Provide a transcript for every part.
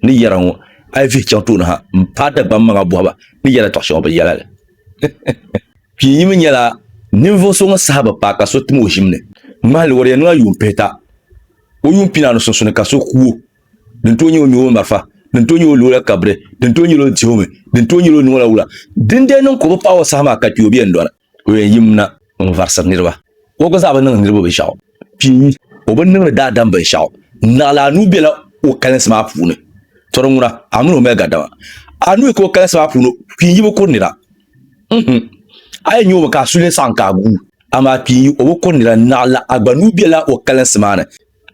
Ni yɛra ŋɔ, a yi vihi chaŋ tooni ha m-paai Dagbaŋ maŋa bɔhi ba ni yɛra tɔɣ shɛŋa bɛ yɛla li. Kpiinyi mi nyɛla ninvuɣ so ŋun saha bi paai ka so tim o ʒim ni. Ŋmahili o di yɛn niŋla yuun pihita o yuun pinaanu sunsuuni ka so ku o. Din tooi nyɛ o ŋme o marafa, din tooi nyɛ o lo o la kabiri, din tooi nyɛla o dihi o mi, din tooi nyɛla o niŋ o la wula. Dindali niŋ ka o bi paai o saha maa ka kpi o bɛ yɛn dɔni. O yɛn yimina n-varisiri niriba. O gba zaa bi niŋdi niriba binshɛɣu. Kpiinyi, o bi niŋdi daadam binshɛɣu. Naɣila a nuu bela o kalinsi maa puuni. Tɔ di ŋuna, a mini o mali gadama. A nuu ka o kalinsi maa puuni, kpiinyi bi kuri nira. Nhun. A yɛn nya o mi ka a suli saɣim ka a guui. Amaa kpiinyi, o bi kuri nira. Naɣila a gba nuu bela o kalinsi maa ni.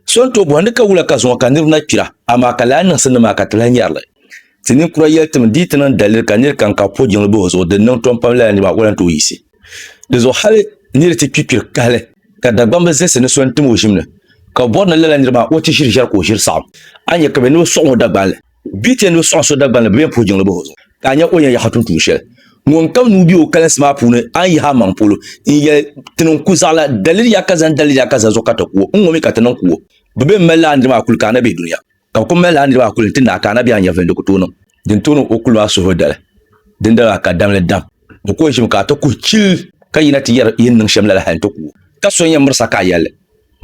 So n-tooi bɔhi ni ka wula ka zuŋɔ ka niriba na kpira, amaa ka lala niŋsim ni maa ka ti lahi nyari li. Ti ninkura yɛli ti mi di yi ti niŋ daliri ka nir kam ka po jiŋli bahi o zuɣu din niŋ tom pam lala nir maa wala n-tooi yiɣisi. Di zuɣu hali nir ti kpi kpiri kahili ka Dagbamba zilisi ni so n-tim o ʒim ni ka bɛ bɔri ni lala nir maa o ti ʒiri ʒɛri ka o ʒiri saɣim. A nya ka bɛ ni bi sɔɣim o Dagbanli. Bɛ yi ti yɛn ni bi sɔɣim so Dagbanli bɛ bɛn puhi jiŋli bahi o zuɣu ka a nya o ni yɛn yaɣi tum tuun shɛli. Ŋun kam nuu be o kalinsi maa puuni a ni yihi a maŋ polo n-yɛli ti niŋ ku zaɣila daliri ya ka zaŋ daliri ya ka za zuɣu ka ti ku o n-ŋɔ mi ka ti niŋ ku o. Bɛ bɛn mali lala niriba maa kuli ka a na be dunia. Ka bɛ ku mali lala niriba maa kuli nti naai ka a na be a nyɛvili ni di ku tooi niŋ. Din tooi niŋ o kuli maa suhuri dali, dindali maa ka damli dam. Bɛ ku ʒimi ka a ti kuhi chili ka yina ti yɛri yi ni niŋ shɛm lala hali nti ku o. Ka so n-yɛn mirisa ka a yɛli li.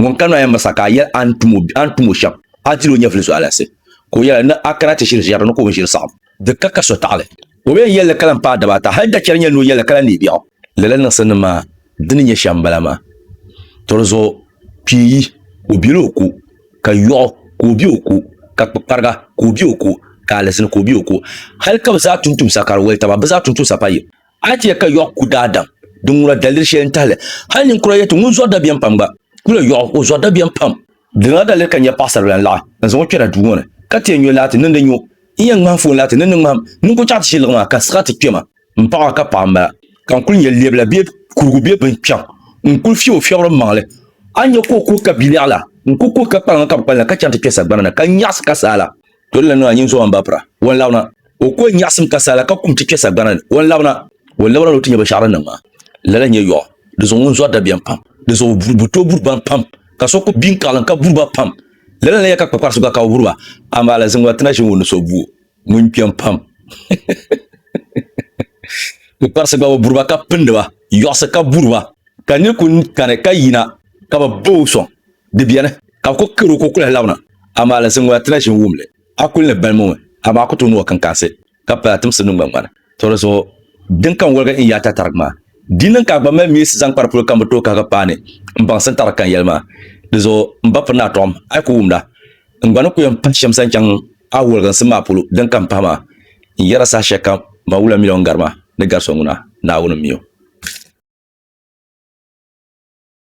Ŋun kanna yɛn mirisa ka a yɛli a ni tum o shɛm, a dil o nyɛvili zualinsi. Ka o yɛli ni a kana ti ʒiri ʒiɛri ni ka o bi ʒiri saɣim. Di ka ka so taɣili. O bee n-yɛli li ka lan paai daba ata, hal dachɛri nyɛli ni o yɛli li ka lan neei biɛɣu. Lala niŋsimnim maa di ni nyɛ shɛm m-bala maa. To di zuɣu kpiiyi, o bela o ko, ka yɔɣu ka o be o ko, ka kpukpariga ka o be o ko, ka alizini ka o be o ko. Hal ka bɛ zaa tumtumsa ka di wali taba, bɛ zaa tumtumsa pa yim. A ti yɛli ka yɔɣu ku daadam, din ŋuna daliri shɛli n-tahi li. Hal ninkura yɛli ti ŋun zɔri dabiɛm pam gba kula yɔɣu, o zɔri dabiɛm pam. Di niŋla daliri ka n nya paɣisaribila n-laɣim n-zaŋ o kpɛra duu ŋɔ ni, ka ti yɛn nyo laati ni ni nyo N yɛn ŋmahim foon laati ni ni ŋmahim ni n ku chaɣ ti shiliɣi maa ka siɣa ti kpe ma. M paɣa ka paɣa m-bala ka n kul nya lebila bee kurigu bee binkpiɛŋ n-kul fiɛ o fiɛbiri maŋli. A ni nya ka o kuhi ka biliɛɣu la, n ku kuhi ka kpaliŋga ka bi kpalim la ka chaŋ ti kpe sagbana ni ka nyaɣisi ka saa la. To di lan niŋ a nyin zoma m-ba pira, o ni labina. O kuhi nyaɣisim ka saa la ka kum ti kpe sagbana ni, o ni labina. O ni labina ni o ti nya binshɛɣu din niŋ maa. Lala n-nyɛ yɔɣu. Di zuɣu ŋun zɔri dabiɛm pam. Di zuɣu bɛ tooi buri ban pam ka so ku biŋkaɣilim ka buri ba pam. Lala n-yɛli ka kpakparisi gba ka bɛ buri ba, amaa alizin gba ti na ʒini ŋun ni so bu o, ŋun kpɛm pam. Kpakparisi gba bɛ buri ba ka pindi ba, yɔɣisi ka buri ba, ka nir ku kani ka yina ka bɛ ba o sɔŋ, di beni ka bɛ ku kari o ka o ku lahi labina, amaa alizin gba ti na ʒini wum li. A kuli ni balimi o mi, amaa a ku tooi niŋ o kinkansi ka pala timsi ni ŋmani ŋmani. To di zuɣu din kam woligi n yaa tatarigi maa, di niŋ ka a gba mali milinsi zaŋ kpa di polo ka m bi tooi kahigi paai ni m baŋsim tarigi ka n yɛli maa. Di zuɣu m ba piri ni a tɔɣim, a yi ku wumda, n gba ni ku yɛn pahi shɛm zaŋ chaŋ a woliginsim maa polo din kam pahi maa. N yɛra saha shɛlikam, man wula mi o ni gari ma ni gari so ŋuna, Naawuni m-mi o.